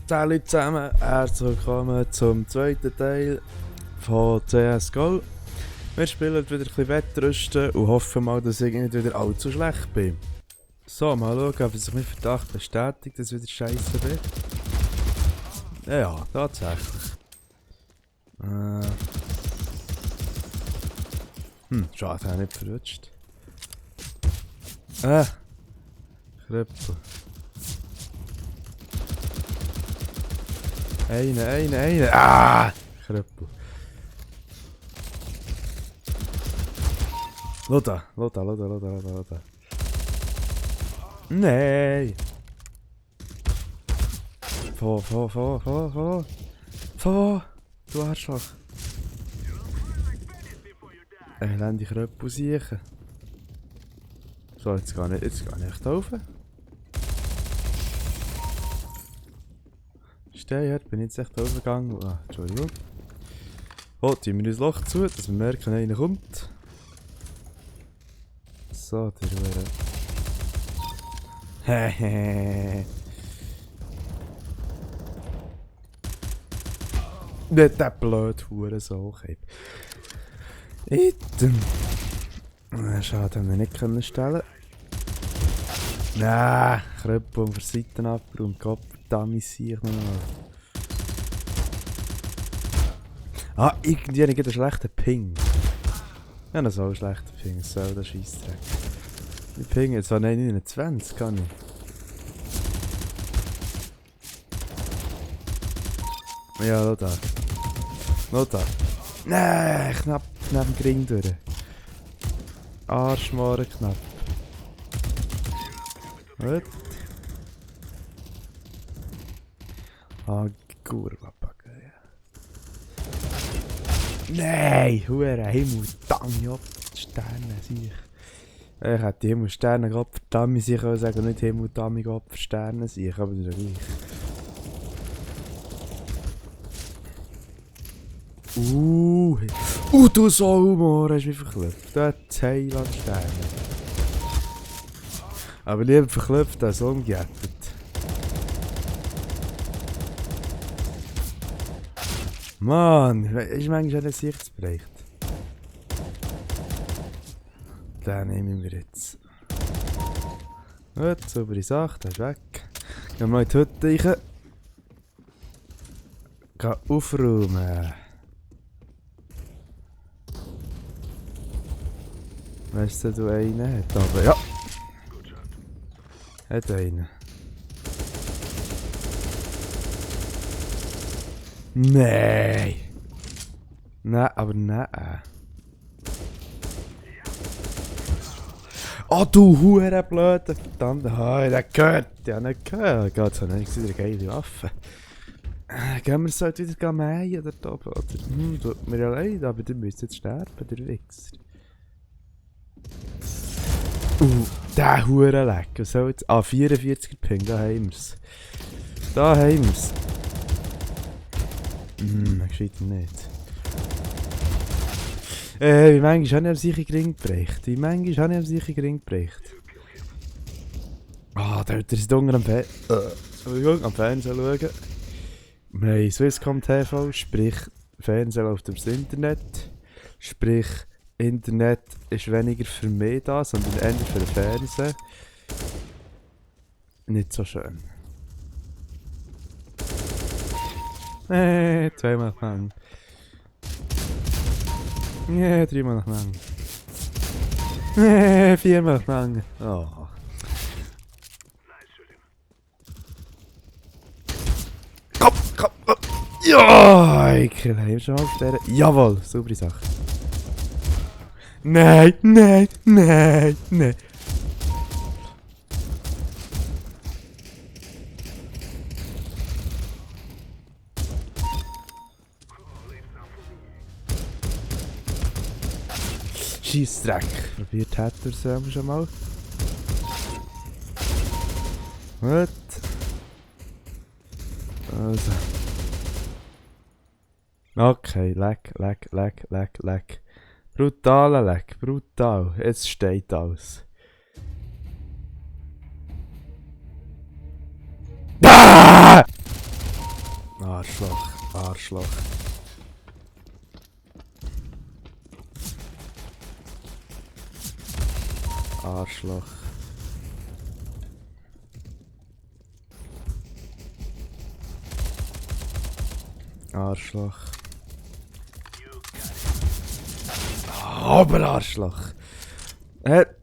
Hallo zusammen, herzlich willkommen zum zweiten Teil von CSGO. Wir spielen wieder ein bisschen Wettrüsten und hoffen mal, dass ich nicht wieder allzu schlecht bin. So, mal schauen, ob sich mein Verdacht bestätigt, dass ich wieder scheiße bin. Ja, tatsächlich. Schade, ich habe nicht verrutscht. Krüppel. Eine. Ah! Krüppel. Schau da. Nein! Vor. Du Arschloch. Lass die Krüppel siechen. So, jetzt gar nicht echt rauf. Steuert, bin ich jetzt echt raufgegangen. Ah, Entschuldigung. Oh, tun wir uns Loch zu, dass wir merken, einer kommt. So, der Ruhe. Hehehe. Nicht der blöde Hure so, okay. Itten. Schade, haben wir nicht können stellen. Nein, Krüppel von Seiten ab und Kopf, verdammt, sehe ich noch mal. Ah, irgendwie habe ich einen schlechten Ping. Ja, noch so einen schlechten Ping, so der Scheissdreck. Ich ping jetzt zwar 29, kann ich. Ja, schau da. Nein, knapp neben dem Ring durch. Arschmore knapp. Gut. Ah, Kurvapacke, ja. Nein, hure Himmel, Dami ab, Sterne, sich. Ich hätte die Himmel Sterne gehabt, Dami sich auch sagen, nicht Himmel Dami gehabt, Sterne sich, aber das ist ja gleich. Du so Humor, hast du mich verklopft. Da hat Heiland Sterne. Aber lieber verklopft als umgejettet. Mann, ist manchmal ein Gesichtsbereich. Den nehmen wir jetzt. Gut, saubere Sache, der ist weg. Gehen wir mal in die Hütte rein. Gehen aufräumen. Weißt du einen hat? Aber ja. Hat einen. Nein! Nein, aber nein. Oh, du hure blöde verdammte Hai, der gehört ja nicht gehört. Geht so nicht, eine geile Waffe. Gehen wir so wieder mähen da oben, oder? Tut mir ja leid, aber du müsst jetzt sterben, der Wichser. Der Hurenleck. Was soll jetzt? 44er Ping, da haben wir's. Gescheiter nicht. Wie manchmal habe ich am sicher Ring gebrecht. Ah, da wird er sich unten am Fernsehen schauen. Wir haben Swisscom TV, sprich Fernsehen läuft übers Internet. Sprich Internet ist weniger für mich da, sondern eher für den Fernseher. Nicht so schön. Zweimal nach lang. Dreimal nach lang. Viermal nach lang. Oh. Komm! Ja! Ich kriege schon auf der. Jawohl, saubere Sache. Nein! Scheissdreck. Probiert hat er es schon mal. Gut. Also. Okay, leck. Brutaler Leck, brutal. Jetzt steht alles. Ah! Arschloch, Arschloch. Arschloch. Arschloch. Aber Arschloch.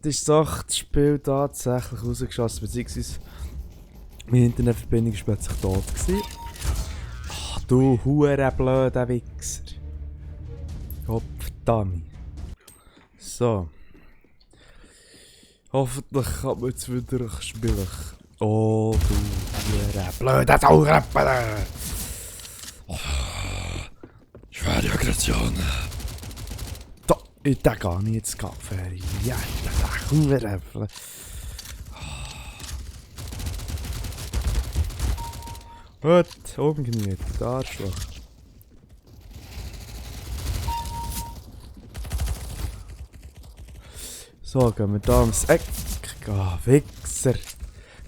Ist doch das Spiel tatsächlich rausgeschossen, beziehungsweise meine Internetverbindung war plötzlich tot gewesen. Ach, du blöder Wichser. Gottverdammt. So. Hoffentlich kann man jetzt wieder spielen. Oh, du blöder Saureppe. Oh, schwere Aggression. Da, ich denke gar nicht ins Kaffee. Ja, der Kuhreppe. Gut, oben genietet, Arschloch. So, gehen wir da ums Eck. Ah, Wichser.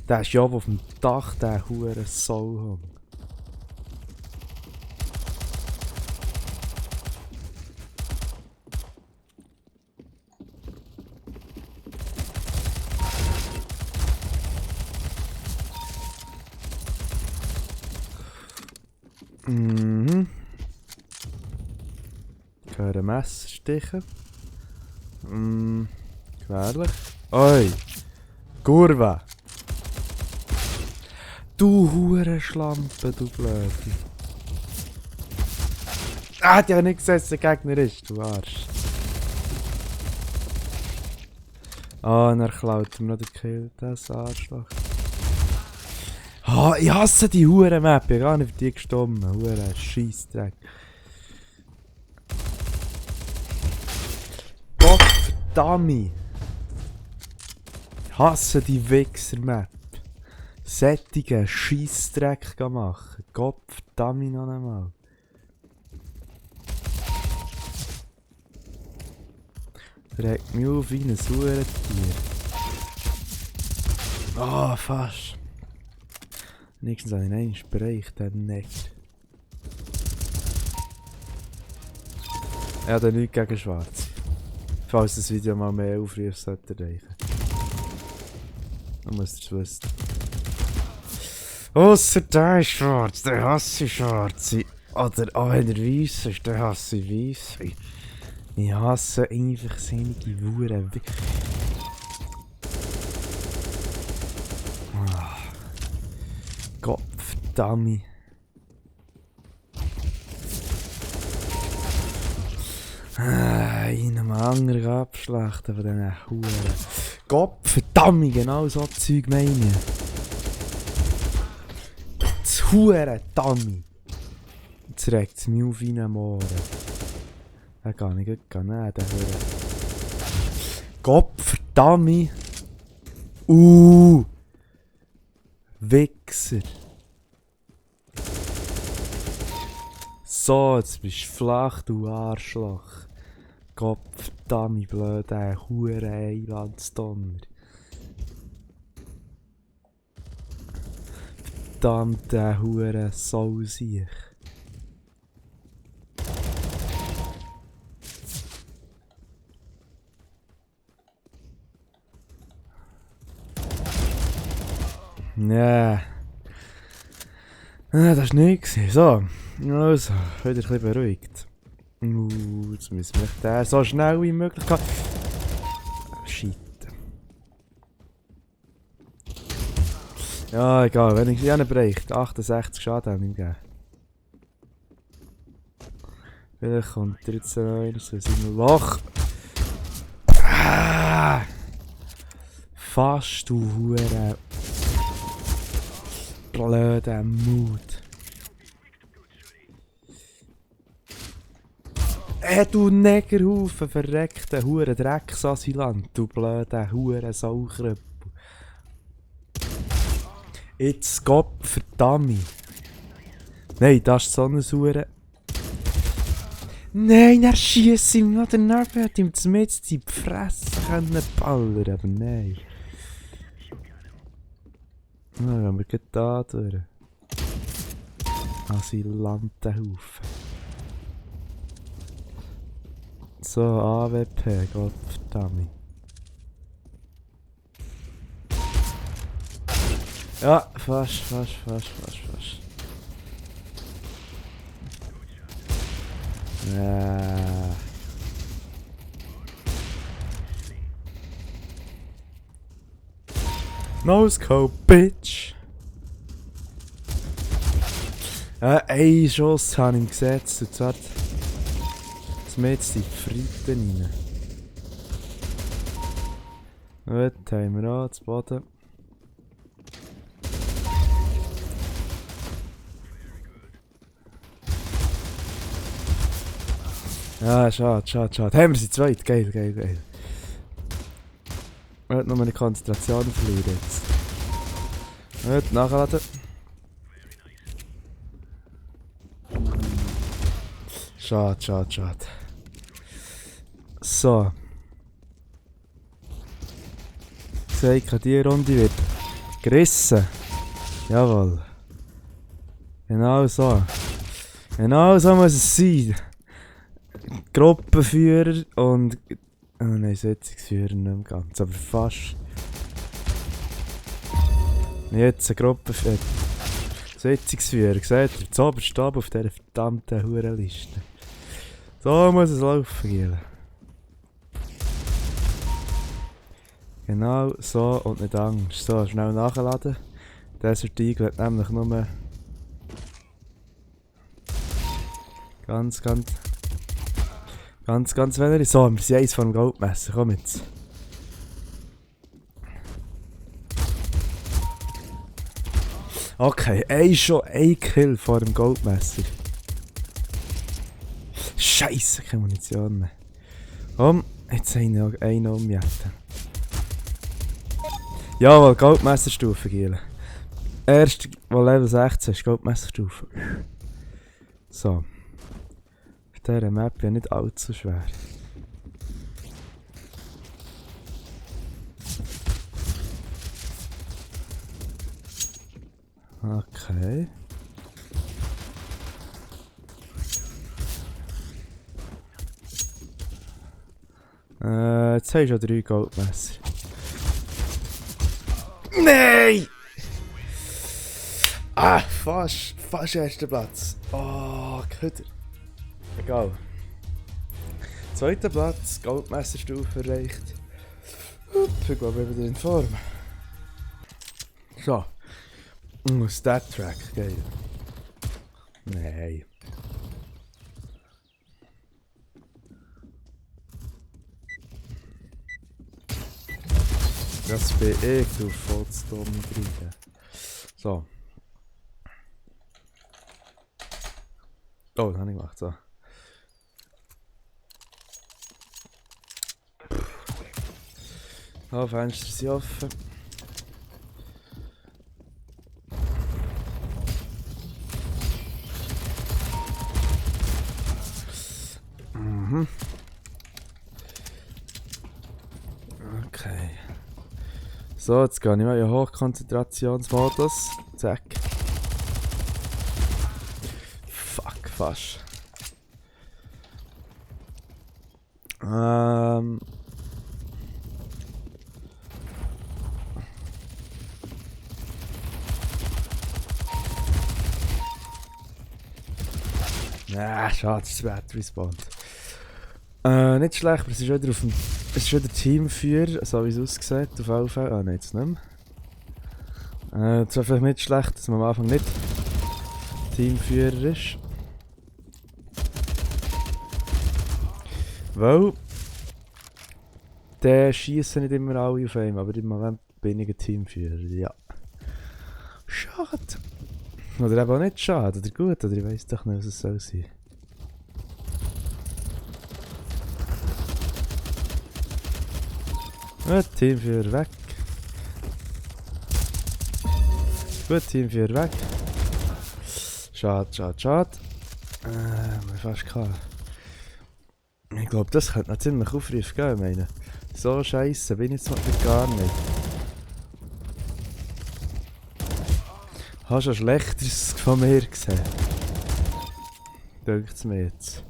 Der ist ja oben auf dem Dach, der hure Sauhung. Mhm. Ich höre Messerstiche. Gefährlich. Oi! Kurve! Du Hurenschlampe, du Blöde! Ah, die haben nicht gesehen, dass der Gegner ist, du Arsch! Ah, und er klaut ihm noch den Kill, das Arschloch. Ah, ich hasse die Huren-Map, ich habe gar nicht für die gestorben. Huren Scheissdreck. Gottverdammt! Ich hasse die Wichser-Map. Sättigen Scheissdreck machen. Gottverdammt noch einmal. Regt mich auf wie ein Hurentier. Ah, fast. Nächstens habe ich einen Bereich, der nicht. Er hat nichts gegen Schwarz. Falls das Video mal mehr Aufrufe sollte erreichen. Dann müsst ihr es wissen. Ausser der ist schwarz, der hasse ich schwarze. Oder wenn er weiss ist, der hasse ich weisse. Ich hasse einfach sinnige Wuren. Gottverdammt. In einem anderen abschlachten von diesen Huren. Gottverdammt, genau so Zeug meine ich. Das Huren-Dummy. Jetzt regt es mich auf wie ein Mohren. Den kann ich nicht nehmen, den Huren. Gottverdammt. Wichser. So, jetzt bist du flach, du Arschloch. Gottverdammt blöder Huren Eilandsdonner. Verdammte Huren Sausiech. Nee. Das war nichts. So, also, wieder ein bisschen beruhigt. Jetzt müssen wir den so schnell wie möglich haben. Shit. Ja, egal, wenn ich einen bereicht. 68 Schaden habe ich ihm gegeben. Vielleicht kommt er jetzt noch einer so in seinem Loch. Fast, du Hure. Blöder Mut. Du Negerhaufen, verreckter Hure Drecksasilant, du blöder Hure Saukröppel. Jetzt Gottverdammt. Nein, das ist so eine Hure. Nein, er schiesst ihm noch daneben, hat ihm zumindest die Fresse können ballern, aber nein. Na, gehen wir gleich da durch. Asylantenhaufen. So, AWP, Gottverdammt. Ja, fast. Ja. No scope, bitch! Ja, ein Schuss habe ich ihm gesetzt und zwar das Mädchen die Fritten rein. Gut, haben wir an, zu Boden. Ja, schade. Haben wir sie zweit, geil. Ich will nur meine Konzentration verlieren jetzt. Gut, nachladen. Schade. So. Ich sehe, die Runde wird gerissen. Jawohl. Genau so. Genau so muss es sein. Gruppenführer und... Oh nein, Sitzungsführer nicht mehr ganz, aber fast. Jetzt ein Gruppenführer. Sitzungsführer, seht ihr? Zoberst oben auf dieser verdammten Hurenliste. So muss es laufen, Giele. Genau so und nicht Angst. So, schnell nachladen. Desert Eagle hat nämlich nur... Ganz wenig. So, wir sind eins vor dem Goldmesser. Komm jetzt. Okay, ein Kill vor dem Goldmesser. Scheiße, keine Munition mehr. Komm, jetzt haben wir einen umjetten. Jawohl, Goldmesserstufe, Giele. Erst, wo Level 16 ist, Goldmesserstufe. So. Auf dieser Map ja nicht allzu schwer. Okay. Jetzt habe ich schon 3 Goldmesser. Nein! Ah, fast erster Platz. Oh, Köder. Egal. Zweiter Platz, Goldmesserstufe erreicht. Ich glaube, ich bin wieder in Form. So. Stat-Track, geil. Nein. Das bin ich, du vollstorm drin. So. Oh, das habe ich gemacht, so. Oh, Fenster sind offen. Okay. So, jetzt gehe ich mal in Hochkonzentrationsmodus. Zack. Fuck, fast. Schade, das Wetter respawnt. Nicht schlecht, aber es ist wieder auf dem. Es ist wieder Teamführer, so wie es aussieht, auf jeden Fall. Ah, nein, jetzt nicht mehr. Es wäre vielleicht nicht schlecht, dass man am Anfang nicht Teamführer ist. Weil. Der schießen nicht immer alle auf einen, aber im Moment bin ich ein Teamführer, ja. Schade. Oder eben auch nicht schade, oder gut, oder ich weiss doch nicht, was es soll sein. Gut, Teamführer weg. Gut, Teamführer weg. Schade. Wir fast gehabt. Ich glaube, das könnte noch ziemlich Aufruf geben, meine. So scheiße bin ich jetzt noch gar nicht. Hast du ein Schlechteres von mir gesehen? Denkt es mir jetzt.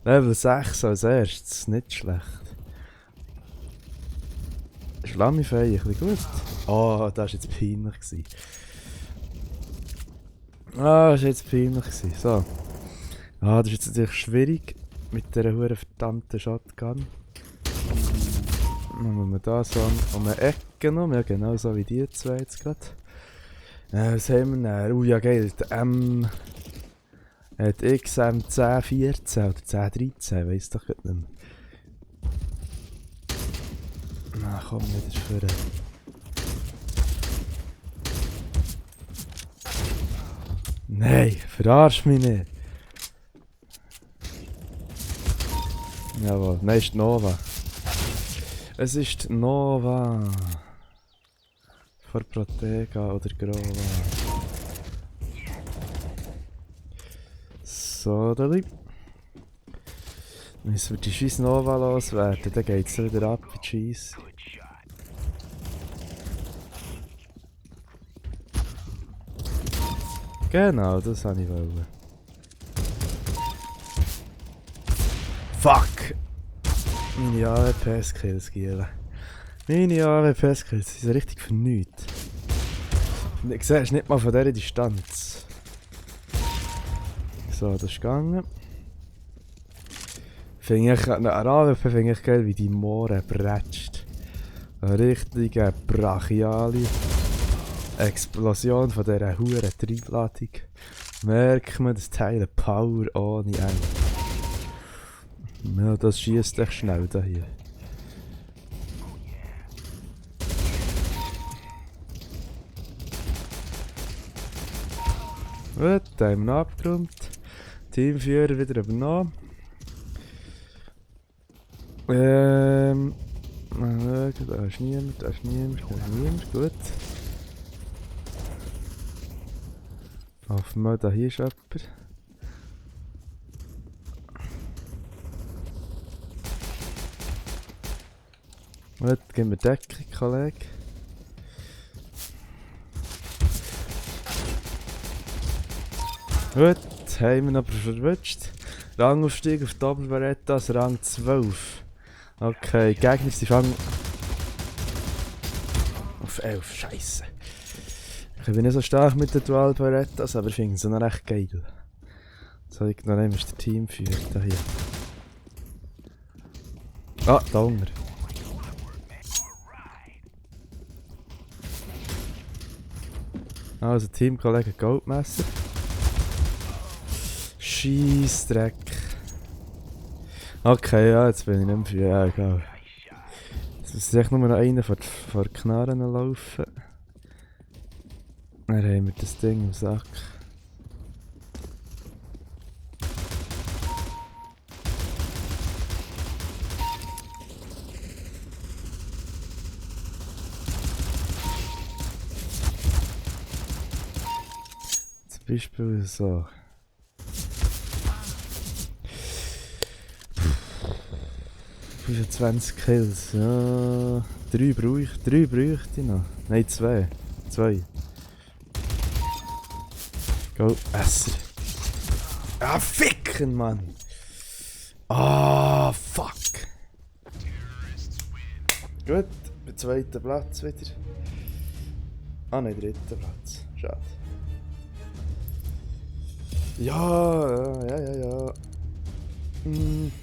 Level 6 als erstes, nicht schlecht. Schlammifei, ein bisschen gut. Oh, das war jetzt peinlich gewesen. Ah, das war jetzt peinlich gewesen. So. Ah, das ist jetzt natürlich schwierig mit dieser huren verdammten Shotgun. Dann muss man da so um eine Ecke noch, ja genau so wie die zwei jetzt gerade. Was haben wir denn? Ja geil, der die XM1014 oder 1013, weiss doch nicht mehr. Na komm, wieder vorne. Nein, verarsch mich nicht. Jawohl, nein, ist die Nova. Es ist die Nova. Von Protega oder Grova. So, Dali. Müssen wir die scheiß Nova loswerden, dann geht es wieder ab wie die Scheisse. Genau, das wollte ich wollen. Fuck! Meine AWP-Skills, Giele. Meine AWP-Skills sind richtig für nichts. Ich sehe es nicht mal von dieser Distanz. So, das ist gegangen. Finde ich, an AWP finde ich geil, wie die Moore bretscht. Eine richtige brachiale Explosion von dieser huren Treibladung. Merkt man das Teil Power ohne Ende. Ja, das schießt echt schnell da hier. Gut, da haben wir noch abgeräumt. Teamführer wieder übernommen. Da ist niemand, da ist niemand, da ist niemand. Gut. Hoffen wir, da hier ist jemand. Gut, gib mir Deckung, Kollege. Gut, haben wir noch verwünscht. Rangaufstieg auf Doppelberettas, Rang 12. Okay, Gegner, sie fangen auf 11, scheisse. Ich bin nicht so stark mit den Dual Berettas, aber ich finde sie noch recht geil. So, ich noch ist der Teamführer da hier. Ah, da unten. Also Teamkollege Goldmesser. Scheissdreck. Okay, ja, jetzt bin ich nicht mehr für. Ja, egal. Jetzt muss echt nur noch einer vor die Knarren laufen. Dann haben wir das Ding im Sack. Zum Beispiel so. Für 20 Kills, ja. 3 bräuchte ich noch. Nein, 2. 2. Go, Esser. Ah, ficken, Mann! Ah, fuck! Gut, beim zweiten Platz wieder. Ah, nein, dritten Platz. Schade. Ja.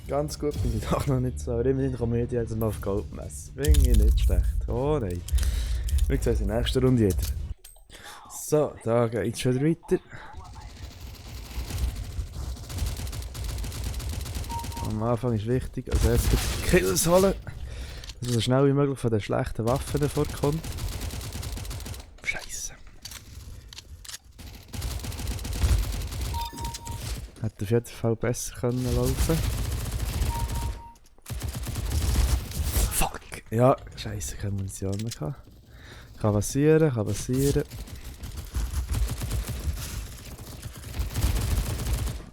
Ganz gut bin ich doch noch nicht so, aber immerhin komme ich jetzt mal auf Goldmesser. Bin ich nicht schlecht. Oh nein. Wir sehen uns in der nächsten Runde wieder. So, da geht es schon weiter. Am Anfang ist wichtig, als erstes Kills holen. Dass man so schnell wie möglich von den schlechten Waffen vorkommt. Scheiße. Hätte auf jeden Fall besser können laufen. Fuck! Ja, scheiße, keine Munition mehr gehabt. Kann passieren.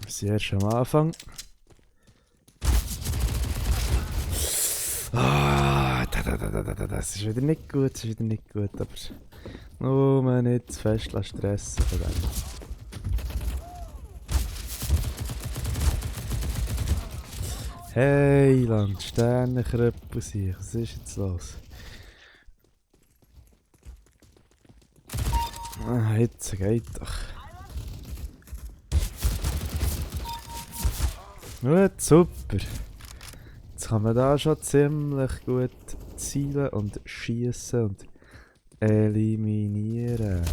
Wir sind erst am Anfang. Ah, das ist wieder nicht gut, aber nur nicht zu fest stressen von dem. Hey, Land, Sternenkröppel sich. Was ist jetzt los? Ah, jetzt geht doch. Gut, super. Jetzt kann man da schon ziemlich gut zielen und schießen und eliminieren.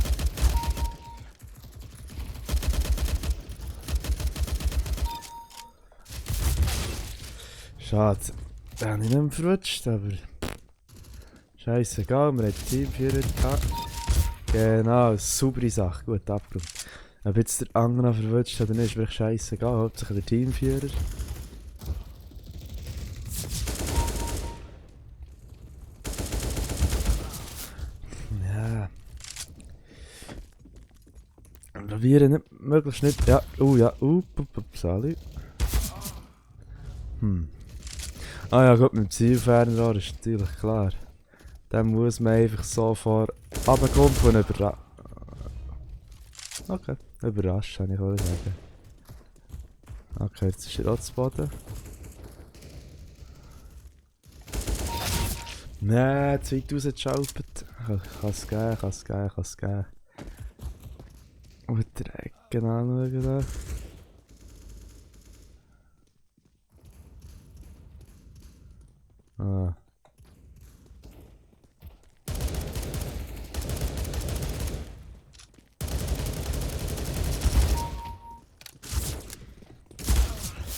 Schade, den habe ich nicht mehr verrutscht, aber scheissegal, wir haben Teamführer gehabt. Genau, saubere Sache, gut abgeräumt. Ob jetzt der andere verwutscht oder nicht, ist wirklich scheissegal, hauptsächlich der Teamführer. Ja. Probieren nicht, möglichst nicht. Ja, ja, Sali. Ah ja, gut, mit dem Zielfernrohr ist natürlich klar. Dann muss man einfach sofort runterkumpeln und überraschen. Okay, überrascht, kann ich auch sagen. Okay, jetzt ist er auch zu Boden. Nein, zu weit rausgeschaupert. Kann es geben, kann es geben, kann es geben. Mit der Ecke anschauen da. Ah.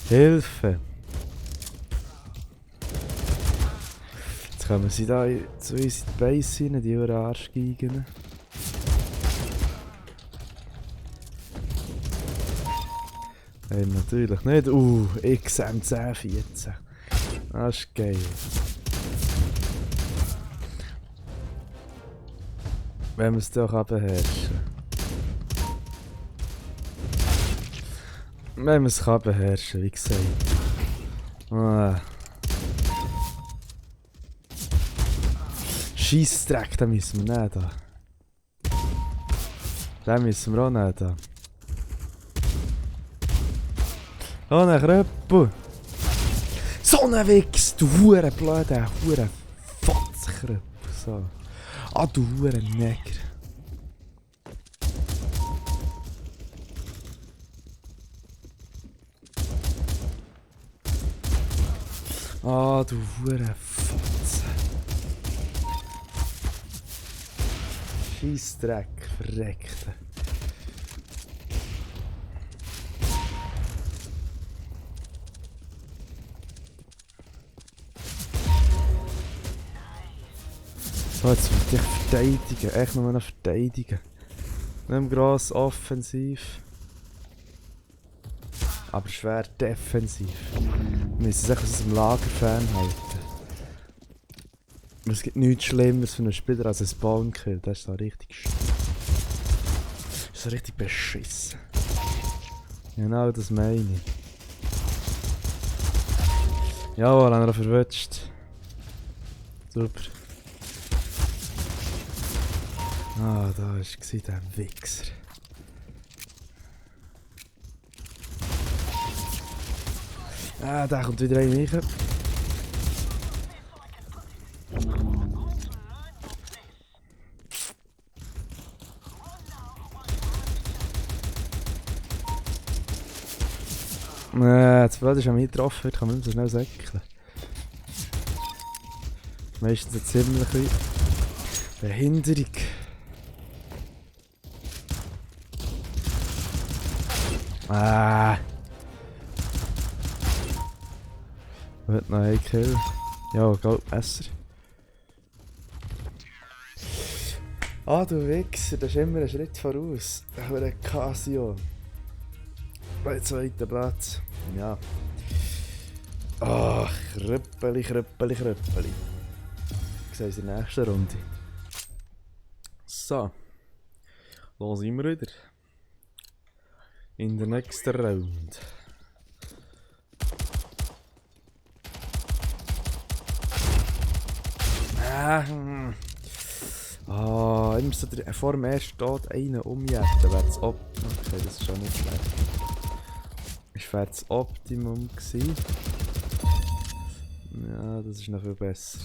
Hilfe! Jetzt kommen sie da zu uns in die Base rein, die Arschgeigen. Nein, natürlich nicht. XM1014. Das ist geil. Wenn wir es doch beherrschen. Wenn man es beherrschen, wie gesagt. Ah. Scheissdreck, den müssen wir nicht da. Den müssen wir auch nicht da. Oh, ein Kröppel! So ein Wichs, du hure blöde, hure Fotzkröppel. So. Ah, du hure Neger. Ah, du hure Fotze. Scheissdreck, verreckte. So, jetzt will ich verteidigen. Echt nur noch verteidigen. Nicht mehr gross offensiv. Aber schwer defensiv. Wir müssen sich aus dem Lager fernhalten. Es gibt nichts Schlimmeres für einen Spieler als ein Spawnkill. Das ist so richtig das ist so richtig beschissen. Genau das meine ich. Jawohl, haben wir verwutscht. Super. Ah, da war der Wichser. Ah, da kommt wieder ein rein. Jetzt blöd ist, wenn man hier getroffen wird, kann man nicht so schnell säckeln. Meistens eine ziemliche Behinderung. Wird noch ein Kill. Ja, geht besser. Ah, du Wichser, das ist immer ein Schritt voraus. Ich will ein Casio. Bei zweiten Platz. Ja. Ach, Krüppeli, Krüppeli, Krüppeli. Ich sehe uns in der nächsten Runde. So. Da sind wir wieder. In der nächsten Runde. Immer so vor dem ersten Tod einen umjetten, wäre das okay, das ist schon nicht schlecht. Das wäre das Optimum gewesen. Ja, das ist noch viel besser.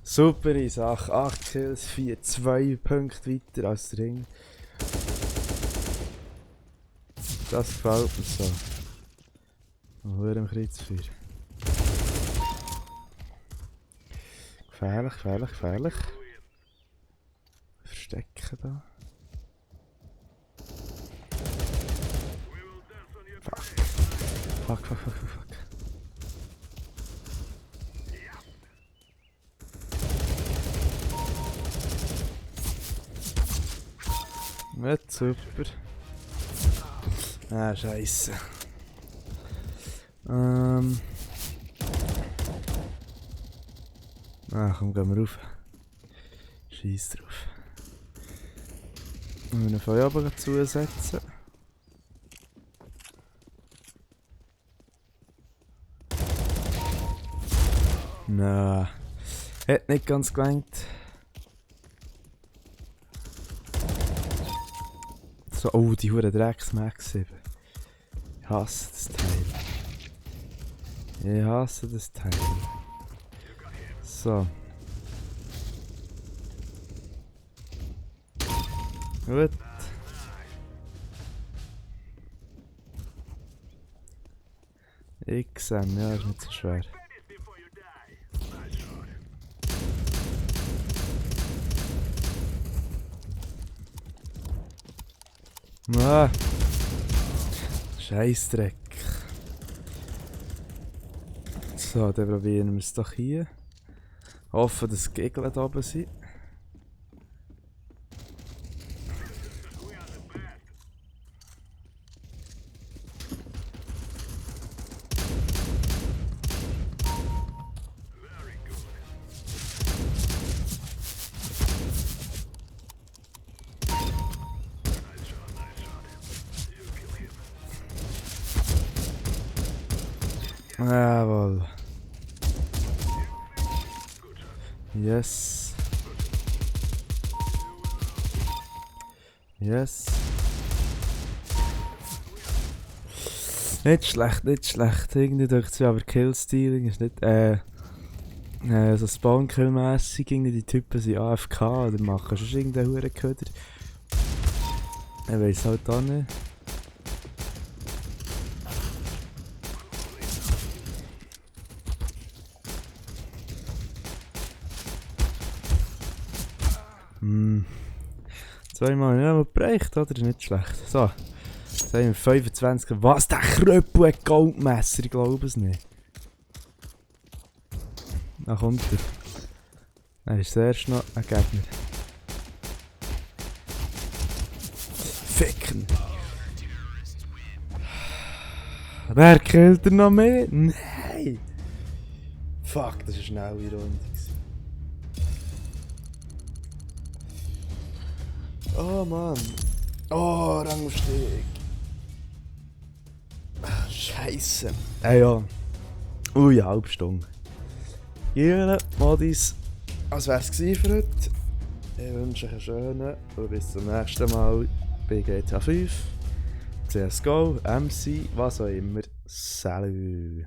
Super Sache, 8 Kills, 4, 2 Punkte weiter als der Ring. Das gefällt mir so. Nur im Kreuzfeuer. Gefährlich, gefährlich, gefährlich. Verstecken da. Fuck. Fuck, fuck, fuck, fuck. Nicht super. Ah, Scheiße. Ah, komm, gehen wir rauf. Scheiß drauf. Wir müssen von oben zusetzen. Nein. Hat nicht ganz gelangt. So, oh, die hure Drecks-Max 7. Ich hasse das Teil. Ich hasse das Teil. So. Gut. XM, ja, ist nicht so schwer. Ah. Scheissdreck. So, dann probieren wir es doch hier. Hoffen, dass die Gegner da oben sind. Jawohl. Yes. Yes. Nicht schlecht, nicht schlecht. Irgendwie denke ich aber Killstealing ist nicht, so Spawn-Kill-mässig. Die Typen sind AFK oder machen schon irgendeinen Hurenköder. Ich weiss halt auch nicht. Zweimal ja, mal bereicht, oder? Ist nicht schlecht. So. Jetzt haben wir 25. Was? Der Kröppel hat Goldmesser? Ich glaube es nicht. Da kommt er. Dann ist zuerst noch ein Gegner. Ficken! Wer killt er noch mehr? Nein! Fuck, das war eine schnelle Runde. Oh Mann. Oh, Rangaufstieg. Scheiße. Ja. Ui, eine halbe Stunde. Jene Modis, das wär's für heute. Ich wünsche euch einen schönen und bis zum nächsten Mal bei GTA 5, CSGO, MC, was auch immer. Salut.